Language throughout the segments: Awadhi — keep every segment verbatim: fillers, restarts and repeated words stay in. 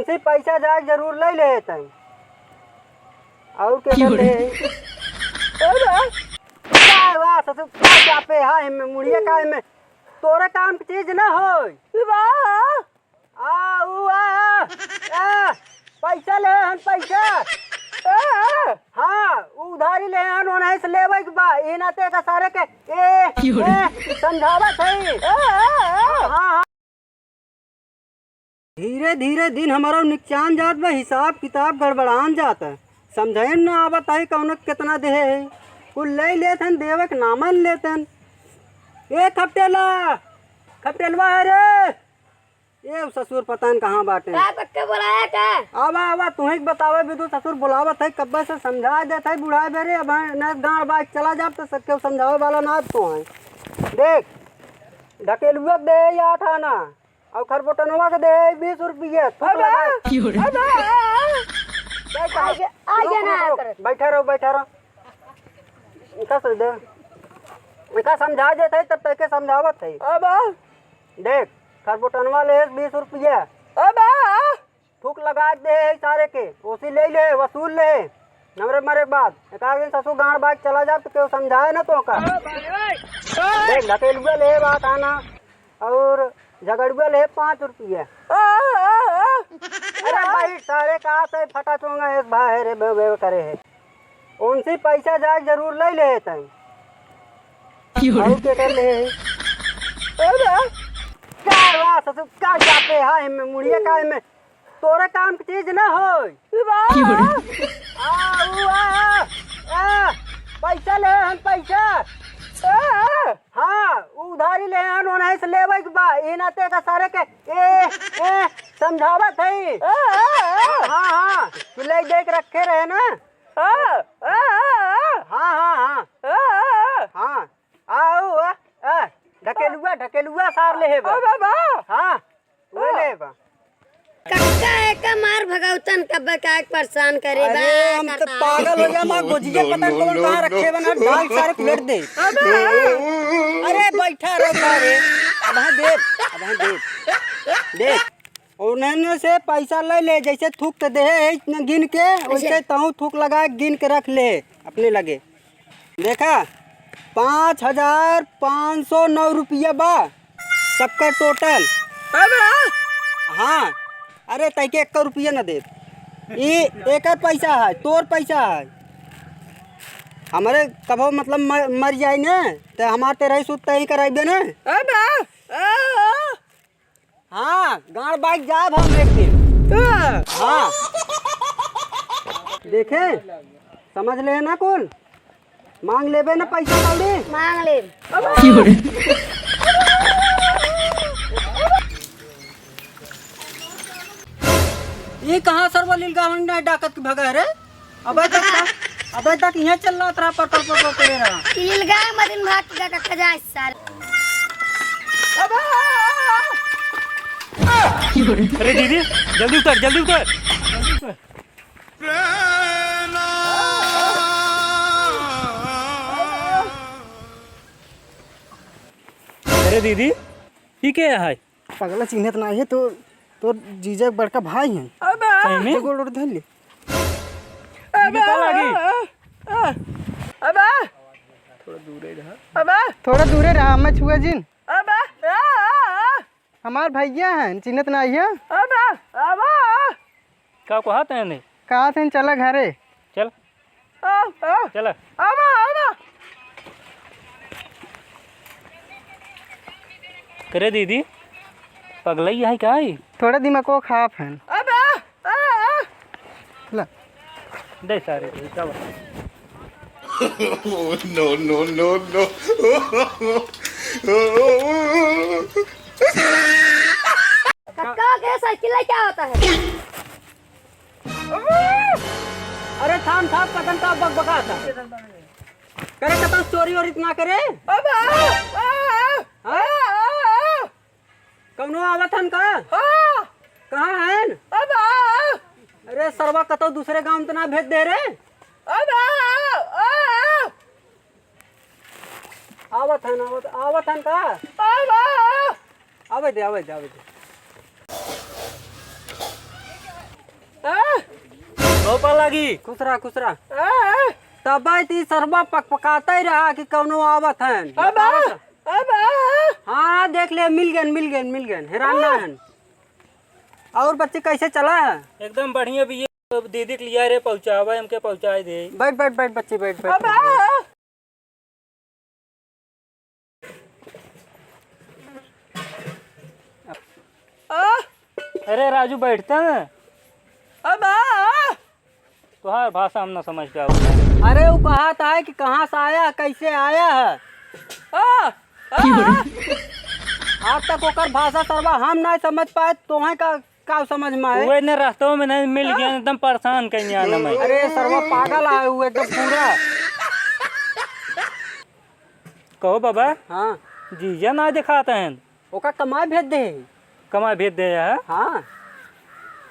से पैसा जाए जरूर ले ले तई। और के कर ले? अरे, का बा ससुर, का चापे हा एमे, मुड़िया का एमे? तोरे काम की चीज ना होई। बा। आ, उ, आ, आ, आ, पैसा ले हन, पैसा। आ, आ। हाँ, उधारी ले हन, ओनही से लेवे के बा। ई नाते का सारे के, ए, ए, समझावत है। आ, आ, आ। हाँ, हाँ। धीरे धीरे दिन हमारो निकचान जात बा, हिसाब किताब गड़बड़ान जात है। समझे न आवत है कौनो कितना देहे है। कुल ले लेत हन, देवे के नामन लेत हन। ए खपटेला, खपटेलवा है रे। ए ससुर पता न कहाँ बाटे। का पक्के बुलाया का? आवा, आवा, तुहे के बतावे बिदु ससुर बुलावत है, कब्बे से समझा देत है बुढ़ाए बेरे, अब न गाड़ बाज चला जाब तो सबके समझावे वाला ना अब तो है। देख, ढकेलुआ के दे आठ आना, और खरबोटनवा के दे बीस रुपये। थूक अबे! लगा। अबे! बैठा। आगे, आगे रुक, ना रुक, रुक। करत। बैठा रहो, बैठा रहो। इनका से दे। इनका समझा देत है, तब तक के समझावत है। अबे! देख, खरबोटनवा ले बीस रुपये। अबे! थूक लगा दे है सारे के, ओसी ले ले, वसूल ले। नंबर मरे के बाद एक आध दिन ससुर गांड बाज चला जाब तो केहू समझाए ना तो का। देख, ढकेलुआ ले बात आना और झगड़ुआ ले पाँच रुपये। अरे भाई, सारे का से फटा चोंगा है भाई रे, बे, बे करे है। उनसे पैसा जाए जरूर ले ले तई। और के कर ले? अरे, का बा ससुर, का चापे हा एमे, मुड़िया का एमे? तोरे काम की चीज ना होई। बा। आ, उ, आ, आ, पैसा ले हन, पैसा। आ। हाँ, उधारी ले हन, ओनही से लेवे के बा। ई नाते का सारे के, ए, ए, समझावत है। आ, आ, आ। हाँ, हाँ, तू ले दे के रखे रहे ना। आ, आ, आ, आ। हाँ, हाँ, हाँ। आ, आ, आ। हाँ। आओ, आ, आ, ढकेलुआ, ढकेलुआ सार ले हे बा। ओ बाबा। हाँ, वो ले बा। कक्का है का मार भगौतन कब्बे का एक परेशान करे बा, अरे, हम तो करता। पागल हो गया, माँ गोजिया पता नहीं कौन कहाँ रखे बना, डाल सारे उलट दे। अबे। अरे, बैठा रहो सारे। अब हाँ देख, अब हाँ देख। देख, उन्होंने से पैसा ले ले, जैसे थूक के दे है इतना गिन के, वैसे अच्छा। तहूँ थूक लगा के गिन के रख ले अपने लगे। देखा, पाँच हजार पाँच सौ नौ रुपया बा सबका टोटल। अबे! हाँ, अरे तैके एक रुपया न देब। ई एकर पैसा है, तोर पैसा है। हमरे कभो मतलब मर, मर जाई न, त हमार तेरही सूद तही कराइबे न। अबे! आ, आ। हाँ, गाड़ बाइक जाब हम एक दिन। हाँ। हाँ। देखे, समझ ले ना कुल। मांग लेबे ना पैसा कौड़ी। मांग लेब। ये कहाँ सरवा लीलगावन डाकत के भगा है रे? अबे तक, अबे तक यहाँ चल रहा तेरा पर, पर, पर, पर, करे रहा। लीलगाय मदिन भाग के का, का जाए सारे। अबे! अरे दीदी, जल्दी उतर, जल्दी उतर, जल्दी उतर। अरे दीदी, ई के है? पगला चिन्हत नाही है, तो तोर जीजा के बड़का भाई हैं। अबे! सही में? जे गोड़ उड़ धर ले। अबे! ये का लागी? अबे! थोड़ा दूरे रहा। अबे! थोड़ा दूरे रहा, मैं छुआ जिन। अबे! हमार भैया हैं, चिन्हत नाही है। अबे! अबे! का कहत हैं ने? कहत हैं चला घरे। चल। आ, आ। चला। आवा, आवा। करे दीदी, पगलई है का ई? थोड़ा दिमागो खराब है। अब आ, आ, आ। ला। दे सारे, पैसा बता। No, no, no, no। कक्का के साइकिल लेके आवत है। अरे थाम, थाम, पतन का बकबका था। करे कतौ चोरी ओरी ना करे। अब आ, आ, आ, हाँ? आ, आ, आ। कौनो आवत हन का? हाँ। कहाँ हन? अब आ, आ। अरे सरवा कतौ दूसरे गांव त ना भेज दे रे। अब आ, आ, आ। आवत हन, आवत, आवत हन का? अब आ, आ। आवे दे, आवे दे, आवे दे। आ? धोपा लागी। खुश रहा, खुश रहा। आ? तब ती सरवा पकपकाता ही रहा कि कौनो आवत हन। अब आ? अब आ? हाँ, देख ले, मिल गए, मिल गए, मिल गए, हैरान ना हन। और बच्ची कैसे चला है? एकदम बढ़िया भी ये दीदी के लिया रे, पहुँचावा, हमके पहुँचाए दे। बैठ, बैठ, बैठ बच्ची, बैठ, बैठ, अब बैठ। आ? आ? अरे राजू, बैठता ना। अब आ? तोहार भाषा हम ना समझ पावत। अरे, वो कहत है कि कहाँ से आया है, कैसे आया है। आ? आ? आज तक ओकर भाषा सरवा हम ना समझ पाए, तोहें का का समझ में आए? वो इन्हें रास्तों में नहीं मिल गया, हाँ? एकदम परेशान कहीं आना मैं। अरे सरवा पागल है वो एकदम पूरा। कहो बाबा। हाँ। जीजा ना दिखाते हैं। ओका कमाए भेज दे। कमाए भेज दे है? हाँ।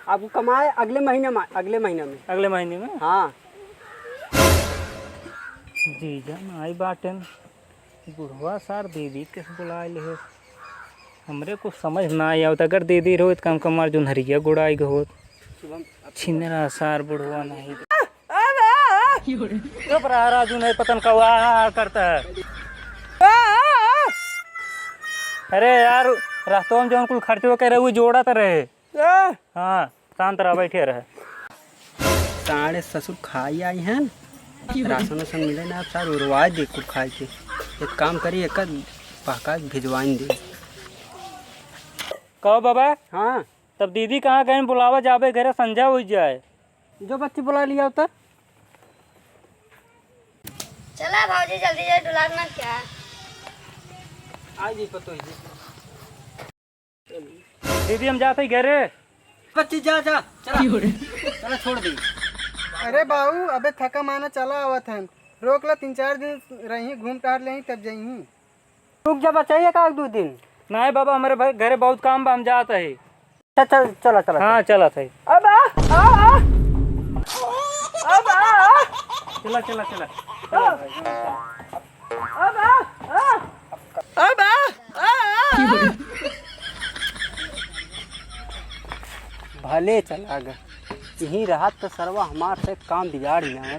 अब वो कमाए अगले महीने में, अगले महीने में। अगले महीने में? हाँ। जीजा ना आई बाटेन। बुढ़वा सार दीदी किस बुलाए ले हो? हमरे कुछ समझ ना आवत। अगर दीदी रहो तो कम कम मार जुनहरिया गुड़ाई गो होत। छिनरा सार बुढ़वा नहीं। चुप रहा राजू, नहीं पतन कौआ करता है। अरे यार, रास्तों में जौन कुल खर्चवा करे, वो जोड़त रहे। हाँ, शांत रहा, बैठे रहे। साढ़े ससुर खाई आई हैं, राशन वासन मिले ना, अब सार उड़वाए दे कुल खाए के। एक काम करी, एक बहका के भिजवाइन दे। कहो बाबा। हाँ। तब दीदी कहाँ गए, बुलावा जाबे घरे, संझा हो जाए। जो बच्ची बुला लिया होता। चला भौजी, जल्दी जल्दी डुलार ना क्या। आ जी पतोह जी। दीदी, हम जात हई घरे। बच्ची, जा, जा, चला। चला, छोड़ दे। अरे बाऊ, अबे थका माना चला आवत हन। रोक ला, तीन चार दिन रही, घूम टहर लेही, तब जइही। रुक जा बच्चा, एक आध दो दिन। नहीं बाबा, हमरे भा-, घरे बहुत काम बा, हम जात हई। अच्छा, चल, चला, चला, हाँ, चला। चलत हई। अब आ, आ, आ। अब आ, आ। चला, चला, चला। अब आ, आ। अब आ, आ, आ, आ। भले चला गा, यहीं रहत त सरवा हमार से काम बिगाड़ ही ना।